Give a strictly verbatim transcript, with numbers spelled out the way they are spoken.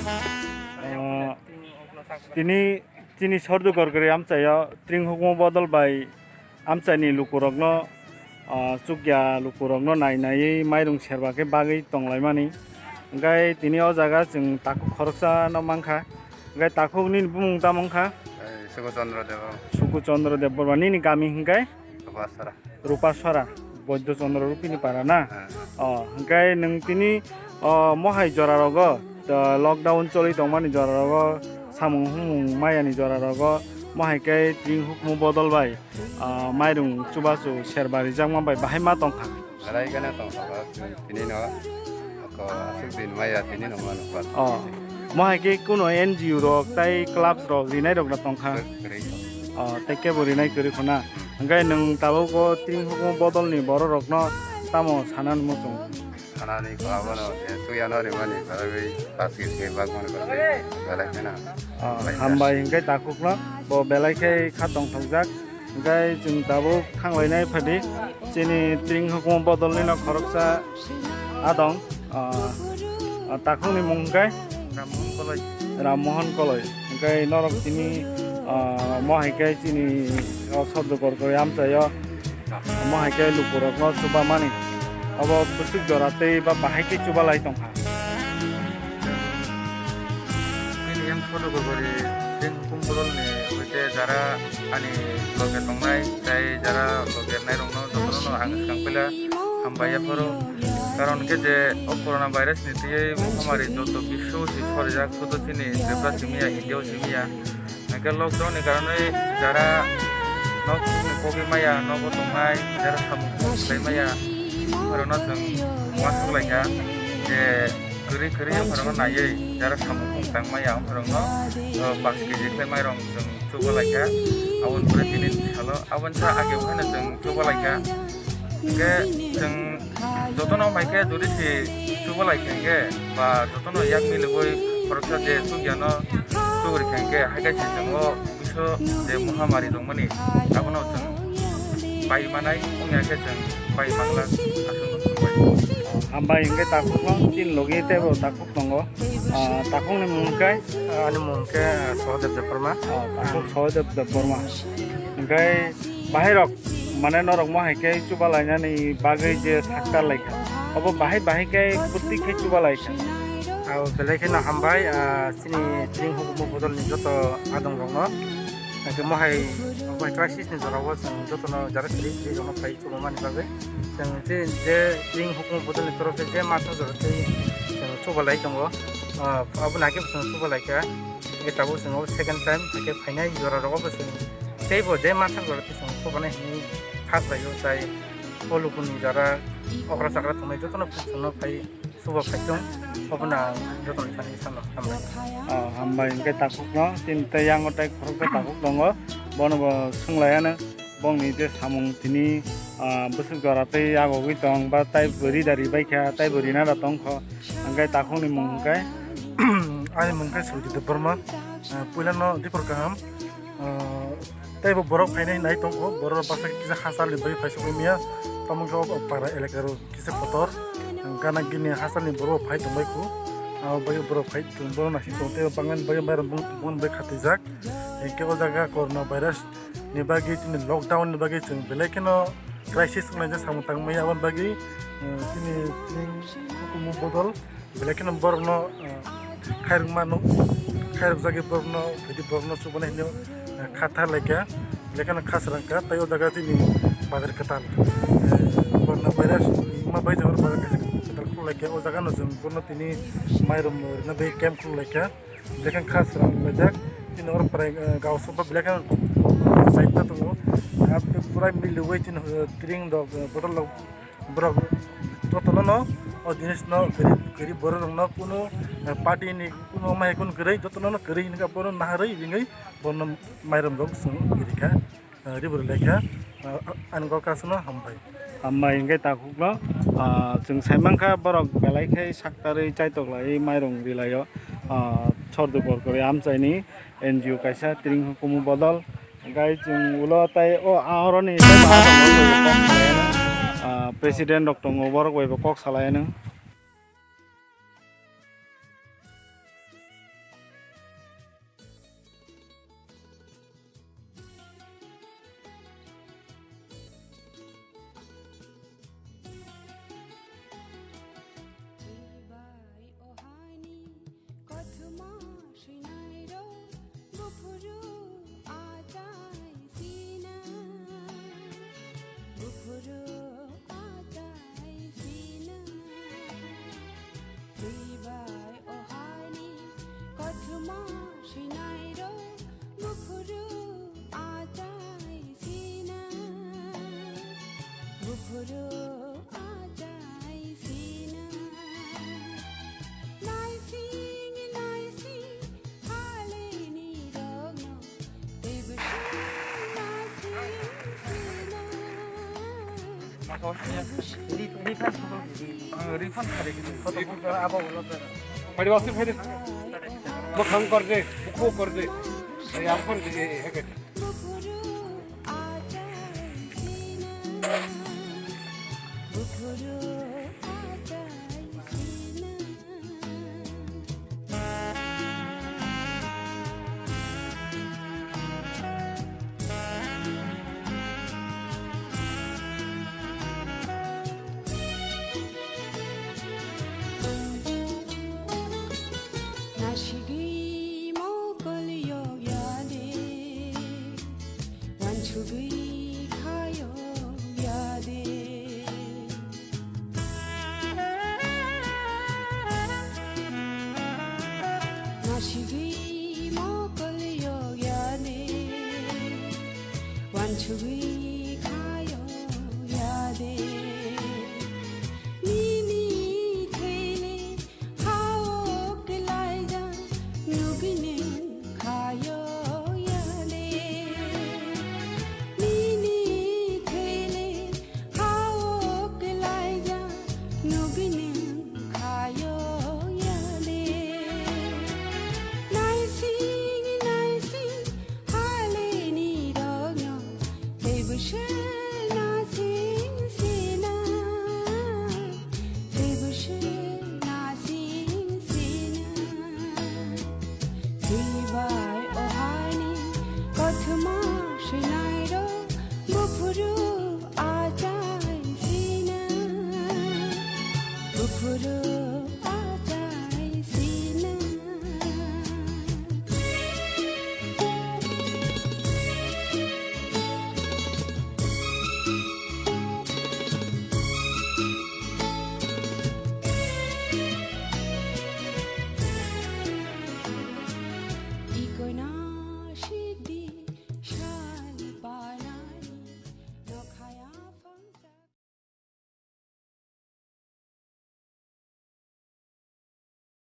Ah, tini chini Sordu Gorgori amchaio tring hukmo bodol bai amchaini lukurokno, ah, chukya lukurokno nai naiwi mairung serba khe bagwi tonglaimani. Hwnkhe tini o jaga chwng takhuk khoroksano mankha. Hwnkhe takhukni bumung tamo wngkha? Ai, Suku Chandra Debbarma. Suku Chandra Debbarma. Nini kami hwnkhe? Rupasora. Rupasora, Boidya Chandra Rupini para na? Ah. Oh, hwnkhe nwng tini, oh, mohai jora rogo, lockdown choli tongmani jora rogo, samung humung mayani jora rogo, mohai khe tring hukmu bodol bai, ah, mairung chubachu serba rijakma bai bahai ma tongkha. Belai kheno tongkha, tini no. Ako aswk din maya tini no mano pa. Oh. Mo hai khe kuno N G O rok tai clubs rok rinai rok da tongkha. Kwrwi. Oh, tei kebo rinai kwrwi khuna. Hwnkhe nwng tabuk o tring hukmu bodol ni borok rokno tamo sanani muchung? Sanani ko abono je tuya no rimani bagwi paskil khe bagmani bagwi belai kheno. Oh, belai hambai hwnkhe takhukno bo belai khe kha tongthokjak. Hwnkhe chwng tabuk thanglainai phadi, chini tring hukmo bodolni no khoroksa adong, ah, ah, takhukni mung hwnkhe Ram Mohan Koloi. Ram Mohan Koloi. Hwnkhe norok tini, ah, mo hai khe chini o Sordu Gorgori amchaio mo hai khe lukurokno chubamani. Obo bwswk jora tei ba bahai khe chubalai tongkha. Chini yang Sordu Gorgori tring hukmo bodolni hwnkhe jara ani loge tongnai tei jara loge rwnairokno jotono ang swkang puila hambai yapharo. Karon khe je o corona virus ni twiwi mohamari joto biswo si sorijak, sudu chini Tripura simi ya, India o simi ya. Hwnkhe lockdown ni karonwi jara nok ni kogwi maya, nogo tongnai, jara samung khlai maya, borokno chwng uansuk laikha je kwrwi kwrwi borokno naiwi jara samung tang maya borokno, o, paanch kg khlai mairok chwng chuba laikha. Aboni pore tini salo, aboni sa age bo haino chwng chuba laikha. Hwnkhe chwng jotono hai khe jodi se chuba laikha hwnkhe ba jotono yak miliwi khoroksa je chukya no chugri kha hwnkhe hai khe se chwng o biso je mohamari tongmani abono chwng pai manai wngya khe chwng pai mangla aswk no tongbai. Hambai hwnkhe takhukno chini logi teibo takhuk tongo. Ah, takhukni mung khe? Ani mung khe, ah, Sahadev Debbarma. Oh, takhuk Sahadev Debbarma. Hwnkhe bahairok, mane norok mo hai khe chuba lainani bagwi je sakta laikha, obo bahai bahai khe bwtwi khe chuba laikha? Abo belai kheno hambai, ah, chini tring hukmu bodolni joto adongrokno. Hwnkhe mo hai, mo hai crisis ni jorao chwng jotono jara kwrwi kwrwi rokno phai chubamani bagwi. Chwng je, je tring hukmu bodolni torof se je masa jora tei chwng chubalai tongo. Ah, aboni age bo chwng chubalaikha. Hwnkhe tabuk chwng o second time hwnkhe phainai jora rogo bo chwng teibo je masa jora tei chwng chubanai hinwi kha khlaio, tai o lukuni jora okra chakra tongnai jotono chwngno phai. Chuba phaitong, obono ang jotono thani sano hambai. Oh, hambai hwnkhe takhukno, chini tei yango tei khoroksa takhuk tongo, bono bo swnglaiano, bongni je samung tini, ah, bwswk jora tei yagogwi tong, ba tei bo rida ribaikha, tei bo rina da tongkho, hwnkhe takhukni mung hwnkhe? Ani mung khe Sujit Debbarma, ah, puilano dipor kaham, ah, tei bo borok phainai nai tongkho, borok bwswk kisa hachal ni bagwi phaisogwi manya, tamo khe o para elaka rok. Kisa kotor, gana gini hachal ni borok phai tongbai khu, abo bagwi borok phai tong, borok naising tong tei bangmani bagwi mairum bung, bung bai khatijak. Hinkhe o jaga corona virus ni bagwi chini lockdown ni bagwi chwng belai kheno crisis wngnai je samung tangmani, aboni bagwi, eh, chini, chini hukumu bodol belai kheno borokno, eh, khairokma nuk, khairokjagwi borokno, khaidi borokno chubanai hinwi, eh, kha thar laikha, belai kheno kha srang kha, tei o jaga chini bazar kwtal, eh, corona virus wngma bai jagoro bazar kaisa kwtal khuluk laikha, o jaga no chwng bono tini mairum rwna bagwi camp khuluk laikha, belai kheno kha srang laijak, chini oro prai, eh, gao soba belai kheno, eh, side o tongo, ah, pura miliwi chini, eh, drink rok, eh, bottle rok. Borok jotono no o jinis no kwrwi, kwrwi borok rok no kunu, eh, party ni kunu mai kunu kwrwi jotono no kwrwi hinwi khe bono naharwi ringwi bono mairum rok chwng kwrwi kha, eh, ribri lai kha, eh, ani gol kasano hambai. Hambai hwnkhe takhukno, ah, chwng sai mankha borok belai khe saktarwi chaitok laiwi mairum rilaio, ah, Sordu Gorgori amchaini N G O kaisa tring hukumu bodol. Hwnkhe chwng ulo tei o, ah, oroni tei ba tongo, kok salai ano. Ah, president rok tongo, borok bai bo kok salai ano. Swinairok buphuru achai sina, buphuru achai sina. Twibai o haini kothoma swinairok buphuru achai sina, buphuru achai sina. Naising naising halini rokno teibo sing naising sina. Refund kare. Refund kare. Badi wasi phai de. Makhang kor de, bukhu kor de. Yam kor de, heke. Buphuru achai sina, buphuru achai sina. Nasigwi mokol yok ya de, wansugwi kha yok ya de. Nasigwi mokol yok ya de, wansugwi kha yok ya de. Nini thele hao kelaija nugine khayo yale. Nini thele hao kelaija nugine khayo yale. Naising naising halini rogno teibo se naising sina. Teibo se naising sina. Twibai o haini kothoma swinairok buphuru achai sina. Buphuru